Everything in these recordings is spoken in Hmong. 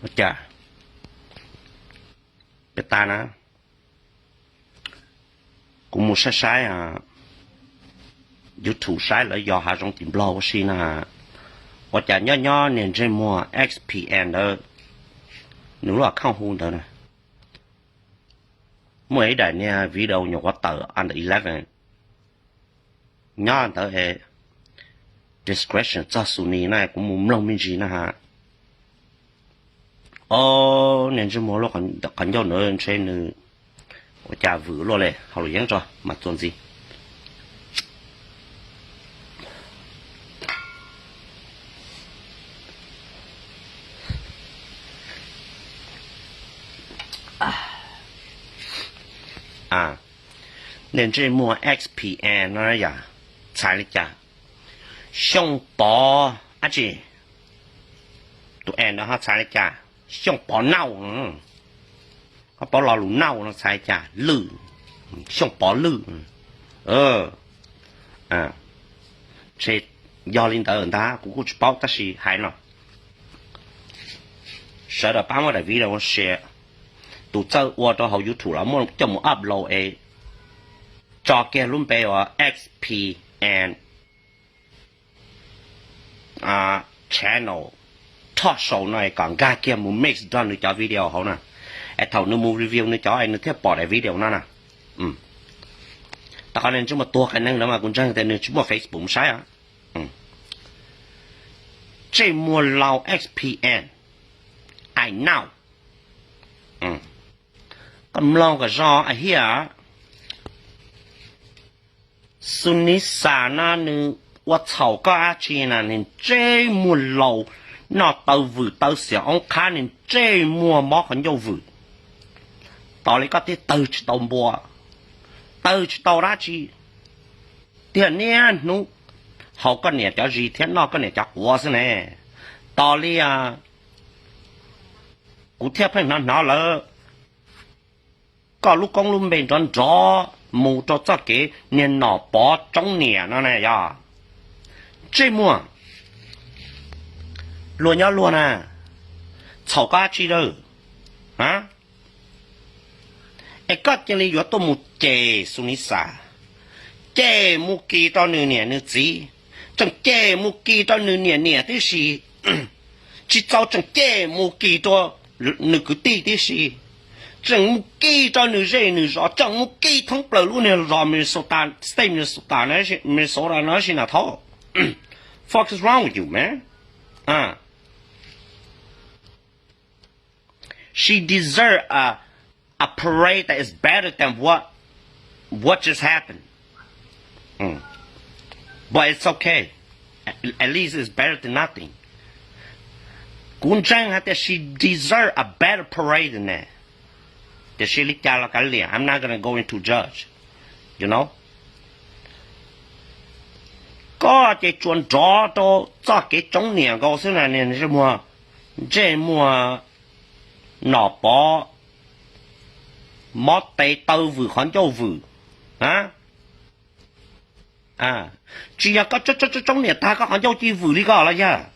Ua cas, peb tas na, kuv mus saib saib YouTube saib lawv yog hav zoov tim Nplog ua si na, ua cas nyob nyob niag ntsej muag X P N ntawd, nws lub account hu ntawd na, muaj ib daim niag video nyuam qhuav tawm under eleven nyob ntawd es description txog Xus Nis na, kuv mus mloog me ntsis na ha. Ob, niag ntsej muag lub qhov ncauj ntawd ntshe nws ua cas vwm luaj li, hauj lwm yeeb tso mas txuas ntxiv. Niag ntsej muag X P N no yog txhais li cas? Xyooj Pov dab tsi? Tus N no ho txhais li cas? Xyooj Pov Nauj. Koj paub lo lus nauj no txhais li cas? Lwj. Xyooj Pov Lwj. Ntshe yog li ntawd ntag, kuv kuj tsis paub tab sis hais no, sawv daws pab muab daim video share, tus txawj ua rau hauv YouTube los muab coj mus upload es tso kiag lub npe uas X P N channel talk show no es kom nkag kiag mus mix nrog nws cov video hauv na, es thaum nws mus review nws cov es nws thiaj pom daim video no na. Rau qhov niag ntsej muag tuag qias neeg ntawd mas kuv ntseeg tias nws tsis muaj Facebook mus saib. Ntsej muag laus X P N, I know. Koj mloog kom zoo a hiaj. Xus Nis Xas no nws ua txhaum koj dab tsi na? Niag ntsej muag laus, noj taw vwm taw xiam oob qhab, niag ntsej muag mob qhov ncauj vwm. Tos li koj thiaj tawg tsis tau npua, tawg tsis tau dab tsi, tiag niaj hnub haus koj niam cov zis thiab noj koj niam cov quav xwb ne. Tos li kuv thiaj pheej hnov hnov lawv koj lub koob lub npe nrov nrov mus rau txoj kev niag Nom Pov tsoob niam no na yog. Ntsej muag, luag nyob luag na, txhaum koj dab tsi lawm? Es koj cia li yuav tuaj mus cem Xus Nis Xas, cem mus kis rau nws niam nws txiv, tseem cem mus kis rau nws niam niam tib si, tsis txaus tseem cem mus kis rau nws kwv tij tib si, tseem mus kis rau nws zej nws zos, tseem mus kis thoob plaws lub niag zos Minnesota, state Minnesota, Minnesota no si na thaub. Fuck is wrong with you, man? She deserve a, a parade that is better than what, what just happened. But it's okay. At least it's better than nothing. Kuv ntseeg hais tias she deserve a better parade than that. Tiam sis li cas los kav liam, I'm not gonna go into judge. You know? Koj ces tsuas nrov rau txoj kev tsoob niam nkaus xwb na, niag ntsej muag, ntsej muag Nom Pov, mob tes taw vwm qhov ncauj vwm. Tsis yog koj tsoob niam tag koj qhov ncauj ci vwm li ko los yog?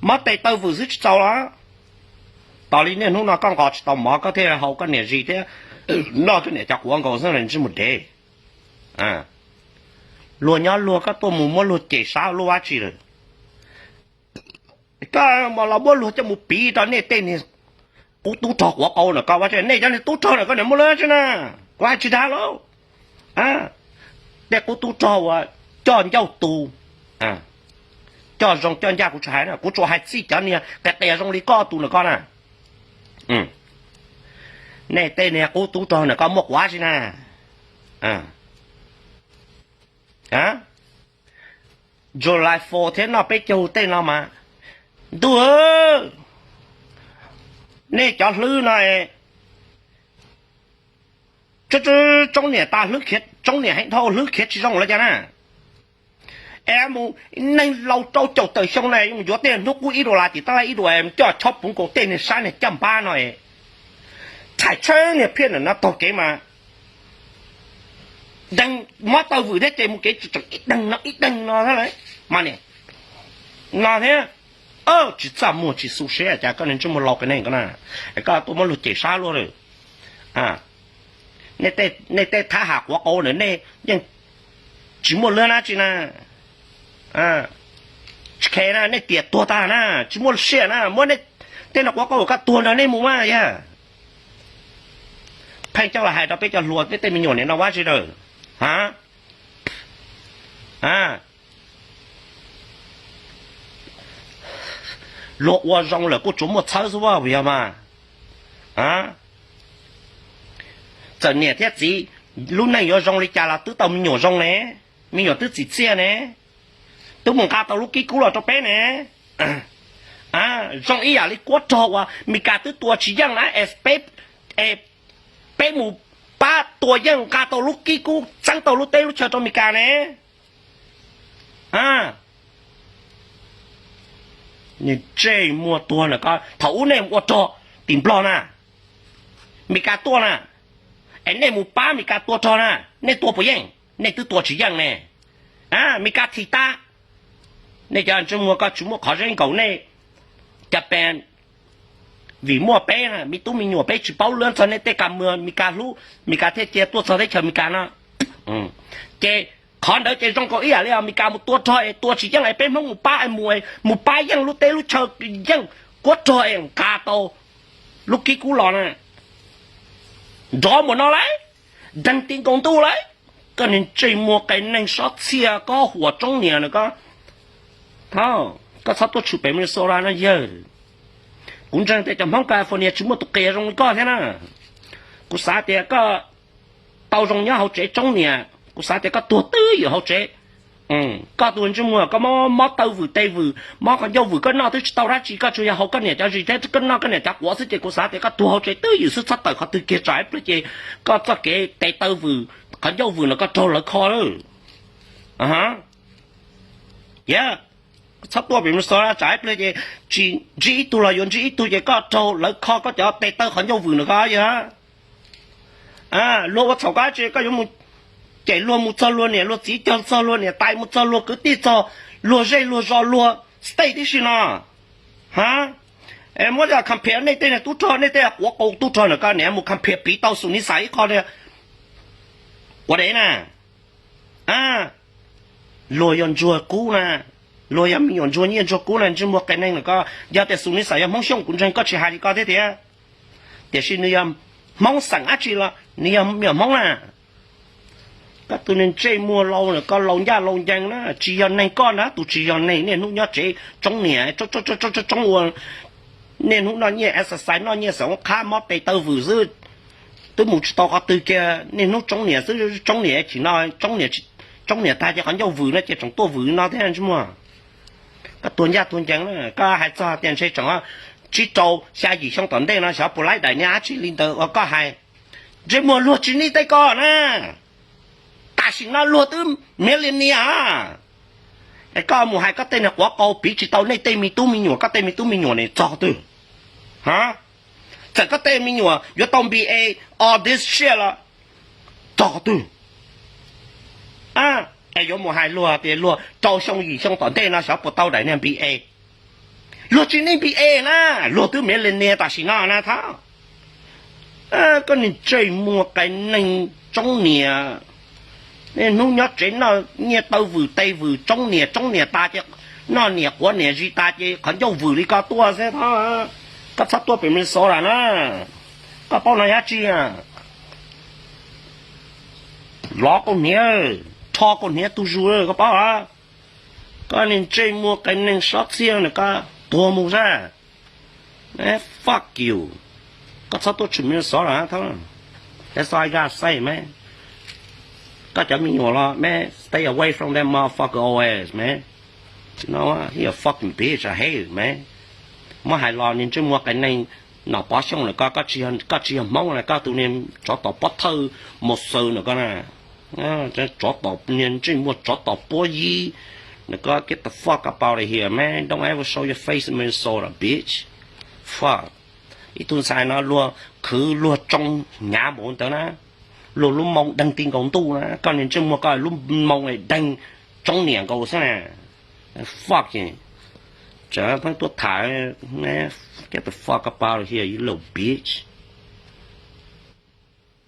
Mob tes taw vwm xwb tsis txaus los? Tos li niaj hnub no koj nqos tsis tau mov koj thiaj haus koj niam zis thiab noj koj niam cov quav nkaus xwb ntsej muag dev. Luag nyob luag koj tuaj mus muab luag cem sab luaj dab tsi lawm? Koj mas los muab luag coj mus piv rau nej tej niag qub tub rog quav qau na, koj ua nej cov niag tub rog na koj niam muaj lawm tsi na. Kuv hais tsis dag lauj. Tej qub tub rog uas coj ncauj tus, coj zoo coj ncaj kuv tsis hais na, kuv tsuas hais txij cov niag qias qias zoo li koj tus na koj na. Nej tej niag qub tub rog na koj muaj quav tsi na. July four thiab noj peb caug tej no mas, ntuj, nej cov hlwb no, tsoob niam tas hlwb khiav, tsoob niam heev dhau hlwb khiav tsis zoo los cas na. Es mus neeg laus rau caum tawm xyoo na yuav tej hnub qub ib dollar tim tab laj ib dollar coj chob puv nkaus tej niag sab niag caj npab no. Thaim tsheb niag phiaj na no taug kev mas deeg mob taw vwm thiab ces mus kev tseem ib deeg no ib deeg no thiab mas no thiab. Tsis txaj muag tsis xu siab cas koj niag ntsej muag lau qias neeg ko na, koj tuaj muab luag cem sab luaj lawm. Nej tej thab ham quav qau na nej yeej tsis muaj lwm dab tsi na. Tsis khe na, nej tiam tuag tag na, tsis muaj siab na, muab nej tej no quav qau koj tuag nrog nej mus mas yog. Pheej coj los hais rau peb cov hluas peb tej me nyuam niam no vab tsi lawm. Luag ua zoo lawm kuj tsuas muaj txhawb xwb as puas yog mas. Txawm niam thiab txiv lub neej yuav zoo li cas los twb tau me nyuam zoo ne, me nyuam twb txim txiaj ne, twb mus nqa tau lub kib kub los rau peb ne. Zoo ib yam li kuab rog uas Meskas twb tua tsis yeej na, peb mus pab tua yeej nqa tau lub kib kub txeeb tau lub teb lub chaw rau Meskas ne. Ntsej muag tuag na, thaum ub nej ua rog tim Nplog na, Meskas tuaj na, es nej mus pab Meskas tua rog na, nej tua puas yeej? Nej twb tua tsis yeej ne. Meskas thim tag. Nej cov ntsej muag koj tsis muaj qhov zeeb nkaus nej. Cas pes vim muaj peb me tub me nyuam peb tsis paub lwm txog nej tej kas muag Meskas hlub, Meskas thiaj cia tuaj txog teb chaws Meskas no. Ces qhov ntawd ces zoo nkaus ib yam li Meskas mus tua rog es tua tsis yeej es peb Hmoob mus pab mus pab yeej lub teb lub chaw, yeej kuab rog es nqa tau lub kib kub los na. Nrov mus no lauj, deeg ti nkaus ntuj lauj. Koj niag ntsej muag qias neeg sob txhiaj kob huam tsoob niam na koj. Thov koj txhob tuaj tshwm pem Minnesota no yawg. Kuv ntseeg tias cov Hmoob California tsis muaj tus qias zoo li koj thiab na. Kuv xav tias koj tau zoo nyob hauv tsev tsoob niam, kuv xav tias koj tuag twb ywm hauv tsev. Koj tus ntsej muag koj mob mob taw vwm tes vwm, mob qhov ncauj vwm, koj noj twb tsis tau dab tsi, koj tsuas yog haus koj niam cov zis thiab koj noj koj niam cov quav xwb ces kuv xav tias koj tuag hauv tsev twb ywm xwb, txhob tawm qhov twg kiag tsam ib pliag ces koj txoj kev tes taw vwm qhov ncauj vwm no koj raug lawv kho lawm. Txhob tuaj pem Minnesota tsam ib pliag ces tsis ntsib ib tug los yuav ntsib ib tug ces koj raug lawv kho koj cov tes taw qhov ncauj vwm no koj yog. Luag ua txhaum koj dab tsi koj yuav mus cem luag, mus txog luag niam luag txiv, cog txog luag niam tais, mus txog luag kwv tij, txog luag zej luag zos, luag state tib si no. Ha, muab compare nej tej tub rog, nej tej quav qau tub rog na, koj niam mus compare piv tau xus ni xais ib qho tias ua dev na. Luag yog ntsuag kub na, luag yog me nyuam ntsuag nyiaj ntsuag kub na, ntsej muag qias neeg na koj. Yog tias xus ni xais yog Hmoob Xyooj kuv ntseeg koj tsis hais li ko thiab tiag. Tiam sis nws yog Hmoob xeem dab tsi los nws yog me nyuam Hmoob na. Koj tus niag ntsej muag laus na, koj laus ncaj laus ncees na, tsis yog neeg koj na, tus tsis yog neeg niaj hnub nyob tsev tsoob niam, tsoob ua, niaj hnub noj nyiaj exercise, noj nyiaj xeem ub qhab mob tes taw vwm xwb, twb mus tsis tau qhov twg kiag, niaj hnub tsoob niam xwb, tsoob niam chim no, tsoob niam tag ces qhov ncauj vwm no ces tseem tuaj vwm no thiab ntsej muag. Koj tuag ncaj tuag ncees na, koj hais txog tias ntshe tseem tsib rau xya yim xyoo tom ntej no xyov puas laib daim niag dab tsi li ntawd uas koj hais. Ntsej muag luag tsis nij tej ko na. Tam sim no luag twb millionaire. Es koj mus hais koj tej niag quav qau piv tsis tau nej tej me tub me nyuam, koj tej me tub me nyuam ne txog twg? Ha, txawm koj tej me nyuam yuav tau B A, all this shit los txog twg? Es yuav mus hais luag tias luag rau xyoo yim xyoo tom ntej no xyov puas tau daim niag B A. Luag tsis nij B A na, luag twb millionaire tam sim no na thab. Koj niag ntsej muag qias neeg tsoob niam, niaj hnub nyob tsev noj nyiaj taw vwm tes vwm tsoob niam, tsoob niam tas ces noj niam quav niam zis tas ces qhov ncauj vwm li ko tuaj xwb thab. Koj txhob tuaj pem Minnesota na, koj paub no yog dab tsi? Lov kaus hniav, rho kaus hniav tug zus koj paub. Koj niag ntsej muag qias neeg sob txhiaj na, koj tuag mus xwb. Fuck you. Koj txhob tuaj tshwm Minnesota thab. That's all I gotta say, man. Koj cov me nyuam los, man, stay away from that motherfucker always, man. You know what? He a fucking bitch. I hate it, man. Muab hais los niag ntsej muag qias neeg Nom Pov Xyooj na koj, koj tsis yog Hmoob na, koj tus niag tsov tom pob thawj mos xaws na koj na. Tsov tom niag ntsej muag tsov tom puab yib na koj, get the fuck up out of here, man. Don't ever show your face in Minnesota, bitch. Fuck. Ib tug ntxhais no luag khwv luag tsoo hnyav npaum ntawd na, luag lub moo deeg ti nkaus ntuj na, koj niag ntsej muag koj lub moo deeg tsoob niam nkaus xwb na. Fuck you. Tseem pheej tuaj tham, get the fuck up out of here, you little bitch.